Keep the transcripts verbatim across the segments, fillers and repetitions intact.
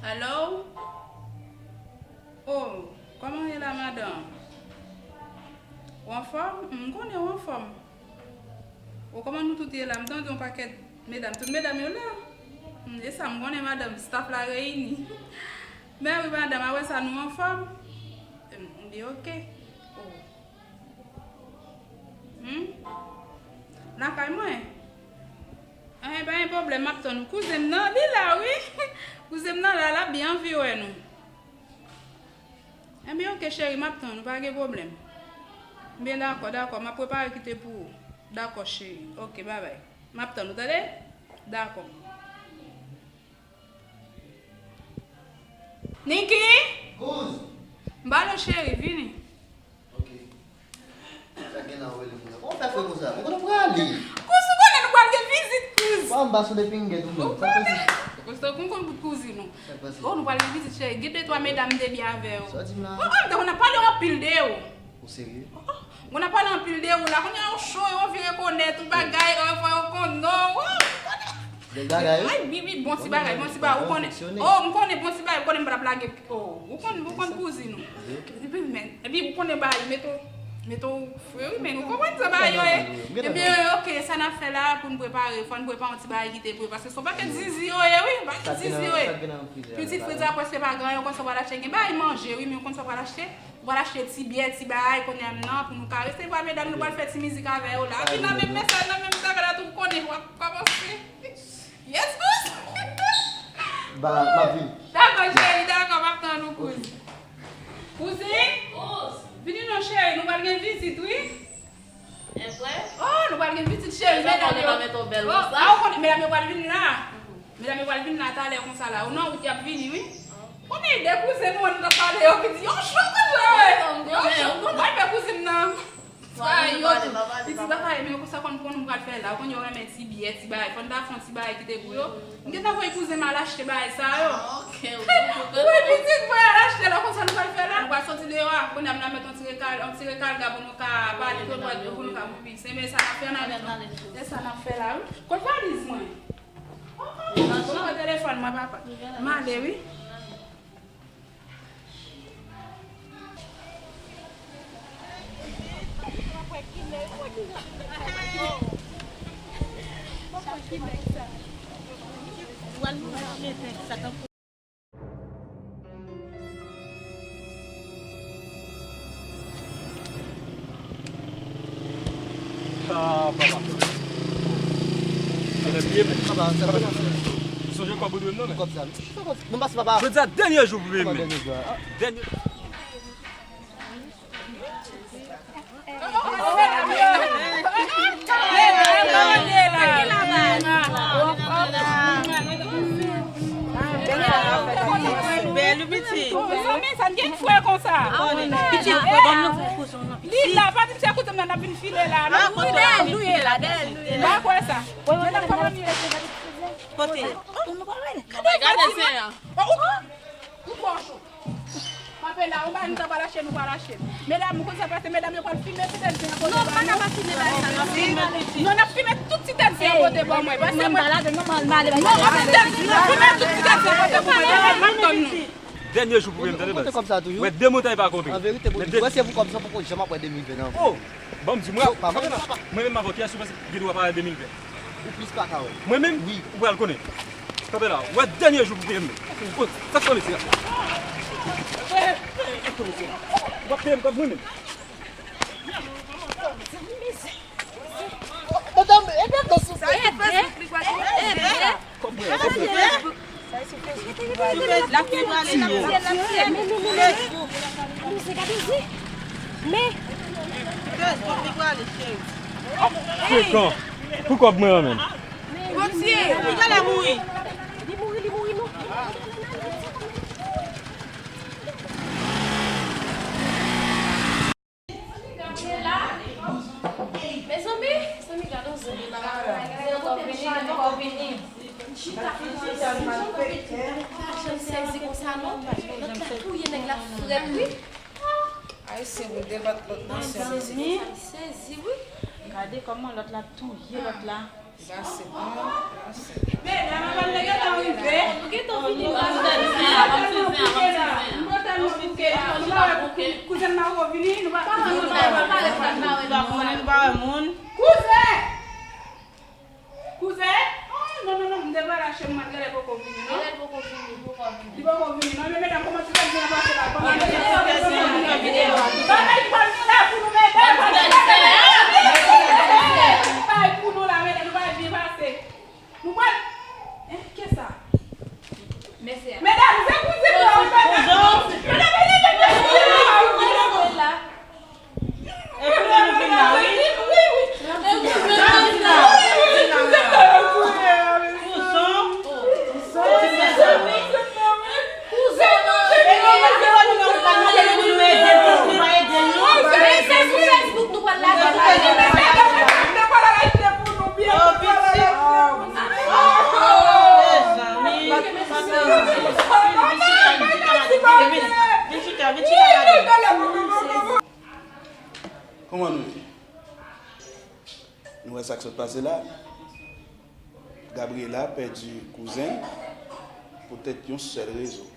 Alo? O, kòman w ye la, madanm? Ou anfòm? M konnen ou anfòm. O, kòman nou tout ye la? M tande yon pakèt medam. Tout medam yo la? Hmm, e sa m konnen, madanm, staff la reyini. Men wi, madanm, apre sa, nou anfòm? M di, oke. O. Hmm? Lakay mwen? Anyen, pa gen pwoblèm, m ap tann ou. Kouzen m nan, li la, wi. Kouzen m nan la, l ap byen anvi wè nou. Enben, oke, cheri, m ap tann ou, pa gen pwoblèm. Enben, dakò, dakò, m ap prepare kite pou ou. Dakò, cheri. Oke, babay. M ap tann ou, tande? Dakò. Niki! Kouz! M ba nou cheri, vini. Ok. Sa gen la, ou rele m la. Kòman w fè fè konsa? Mwen konnen w prale. Kouz, ou konnen nou pral gen vizit, kouz. Bon, m ba sou depingèt ou menm. Ou konnen. Kouz, ou konn kout kouzin ou. Sa k pase? O, nou pral gen vizit, cheri. Gen de twa medam m te byen avè yo. Sa w di m la? O, o, m te konn ap pale anpil de yo. Ou serye? O, o. Mwen ap pale anpil de ou la, kounye a ou cho, yo vin rekonèt ou bagay, anvan yo konn non. Bèl bagay, wi. Ay, wi, wi, bon ti bagay, bon ti bagay, ou konnen. O, m konnen bon ti bagay, ou konnen m pa t ap lage. O, ou konn, ou konn kouzin ou. Epi, men, epi ou konnen bagay, mete w, mete w fre, wi, men ou konprann sa bagay yo ye. Ebyen, oke, sa n ap fè la pou n prepare, fò n prepare yon ti bagay ki te pre, paske se yon pakèt zizi yo ye, wi, pakèt zizi yo ye. Pitit frit sa prèske pa gen anyen, ou konn sa w pral achte, gen bagay manje, wi, men ou konn sa w pral achte. Ou pral achte ti byè, ti bagay, kounye a m nan, pou nou ka resevwa medam, nou pral fè ti mizik avè yo la. Epi nan menm mesaj, nan menm zafè la, tou konnen w ap kòmanse. Yes, boss! Ba, m ap vini. Dakò, cheri, dakò, m ap tann ou, kouz. Kouzin? Vini non, cheri, nou pral gen vizit, wi. E vre? O, nou pral gen pitit cheri, medam yo. Sa w konnen, medam yo pral vin la. Medam yo pral vin la talè konsa la. O, nan wout y ap vini, wi. Konnen de kouzen nou an nou t ap pale yo ki di, yo cho konsa, wi. Yo cho. Mwen fè kouzin m nan. Sa yo tou. Li di, papa, men konsa konn konn nou pral fè la. Ou konn yo renmen ti byè, ti bagay. Fò n ta fè yon ti bagay kite pou yo. M gentan voye kouzen m al achte bagay sa yo. Ah, ok, ok. Wi, pitit mwen al achte la, konsa nou pral fè la. Nou pral soti deyò a. Kounye a m nan met yon ti rekal, yon ti rekalga pou nou ka pale tout, pou nou ka, wi, se men sa n ap fè nan men nou. Se sa n ap fè la, wi. Kot valiz mwen? Oh, oh, oh, telefòn mwen, papa. M ale, wi. Ah, papa. Papa, bliye men. Papa, sa va. Sonje kòb ou dwe m nan, men. Kòb sa. Bon, pase, papa. Jodi a dènye jou pou peye men. Dènye. Bèl ou pitit. Mezanmi, sa n gen frè konsa. Pitit, ban nou fè kouzen nan. Li la, pa di m se kouzen nan, n ap vin file la. Ah, kote nou ye la, dèyè nou ye la. Pa kwè sa. Men n ap kòmanse. Kote? Gade, gade, se an. Ou twò cho. Kanpe la, ou bay nou ta pral achte, nou pral achte. Medam, ou konn sa pase, medam yo pral filme ti tèt zen an kote. Non, pa ka pa filme bagay sa, n ap filme pitit. Non, n ap filme tout ti tèt zen an kote ban mwen. Pase mwen. Non, non, non, non, filme tout ti tèt zen an kote pou mwen. Mwen m ap tann nou. Dènye jou pou mwen, tande baz. Wè, de montay pa kontre. An verite, pou di, wè, se pou kòm sa, poko janm ap wè de mil ven nan. Oh! Bon, m di, mwen, mwen menm avè w, kiyès ou panse ki gen dwa pale de mil ven? Ou plis pa ka wè. Mwen menm? Wi. Ou pral konnen. Kanpe la, ou wè dènye jou pou peye m. Ou, sa k pale se la? Ou ap peye m kòb mwen menm. Madanm, ede m non, souple. Sa e Facebook li, kwa? Ede. Kòb mwen, kòb mwen. L ap fè pale, l ap fè pale. Men. Frekan. Pou kòb mwen an menm. Bondye. Li genlè mouri. Li mouri, li mouri, non. Mezanmi, mezanmi, gade yon zanmi. Chita, chita, chita, chita. Pa janm sezi konsa non. Lòt la touye nèg la frèt wi. Ayisyen vle debat lòt nan sèvis. Mezanmi, sezi wi. Gade kòman lòt la touye lòt la. Sa se bon, sa se. Medam, avan nou gentan rive. Nou gentan fini. Kouzen an, kouzen an. Kouzen m pa wè vini, nou pa, nou pa wè moun. Kouzen! Kouzen? Oh, non, non, non, m te pral achte m, m gade poko vini, non? Li poko vini, poko vini. Li poko vini, non, men medam, kòman ti tèt byen pase la? Kòman bagay pral gen la pou nou, medam? Bagay pou nou la, medam, nou pa byen pase. Nou pral, eh, kisa? Mesye. Medam, se kouzen nou, medam. Medam, medam, medam. Epi lè nou vin la, wi. Kouzen. Kouzen. Epi lè nou vin la, nou pa ede pou nou ede l, nou pa ede l, non. Men se sou Facebook nou pral lage. Oh, pitit. Oh, mezanmi. Vin chita, vin chita, vin chita, vin chita la. Kòman nou ye? Nou wè sa k sot pase la? Gabriela pèdi kouzen l poutèt yon sèl rezon,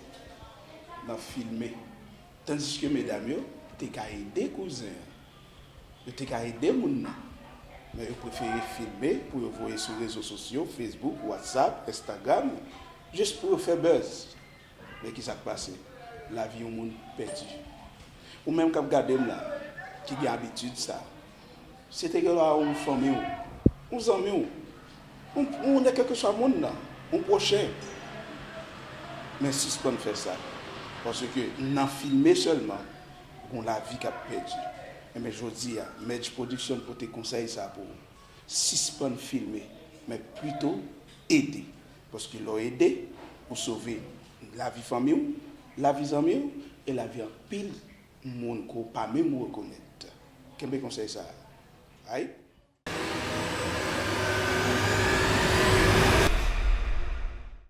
nan filme. Tandiske medam yo te ka ede kouzen an, yo te ka ede moun nan, men yo prefere filme pou yo voye sou rezo sosyo, Facebook, WhatsApp, Instagram, jis pou yo fè buzz. Men kisa k pase? Lavi yon moun pèdi. Ou menm k ap gade m la, ki gen abitid sa, se te gen yon fanmi w, yon zanmi w, yon, yon nèg kèlkeswa moun nan, yon pwochen. Men sispann fè sa. Paske nan filme sèlman, gon lavi k ap pèdi. Enben jodi a, Medj Production pote konsèy sa pou ou. Sispann filme, men pito ede. Paske lè w ede, ou sove lavi fanmi w, lavi zanmi w, e lavi anpil moun ke w pa menm rekonèt. Kenbe konsèy sa a. Ayy.